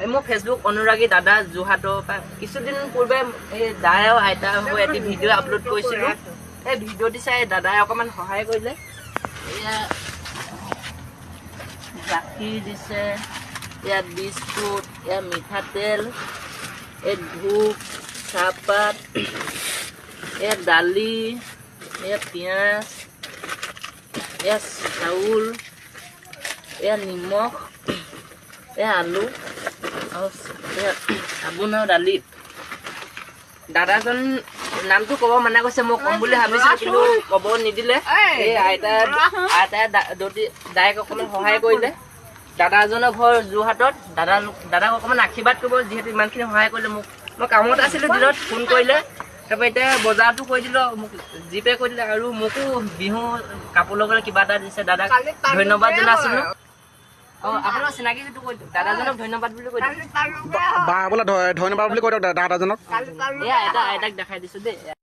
এই মোৰ ফেচবুক অনুৰাগী দাদা যোৰহাটৰ পৰা কিছুদিন পূৰ্বে এই দাই আৰু আইতা হৈ এটি ভিডিঅ' আপলোড কৰিছিলোঁ। এই ভিডিঅ'টি চাই দাদাই অকণমান সহায় কৰিলে। এয়া গাখীৰ দিছে, ইয়াত বিস্কুট, ইয়াত মিঠাতেল, এই ধূপ, চাহপাত, ইয়াত দালি, ইয়াত পিঁয়াজ, ইয়াত চাউল, এয়া নিমখ, এয়া আলু আৰু এয়া চাবোন আৰু দালি। দাদাজন নামটো ক'ব মানা কৈছে। মই ক'ম বুলি ভাবিছিলো, কিন্তু ক'ব নিদিলে। এই আইতাই দাইক অকণমান সহায় কৰিলে। দাদাজনৰ ঘৰ যোৰহাটত। দাদাক অকণমান আশীৰ্বাদ কৰিব, যিহেতু ইমানখিনি সহায় কৰিলে মোক। মই কামত আছিলো দিনত, ফোন কৰিলে। তাৰপৰা এতিয়া বজাৰটো কৰি দিলোঁ, মোক জিপে কৰি দিলে আৰু মোকো বিহু কাপোৰ লগালে কিবা এটা দিছে। দাদাক ধন্যবাদ জনাইছিলোঁ। অঁ, আপোনাৰ চিনাকিটো কৈ দিয়ক। দাদাজনক ধন্যবাদ বুলি কৈ দিয়ক। বা বোলে ধন্যবাদ বুলি কৈ দিয়ক দাদাজনক। এয়া আইতাক দেখাই দিছোঁ দেই।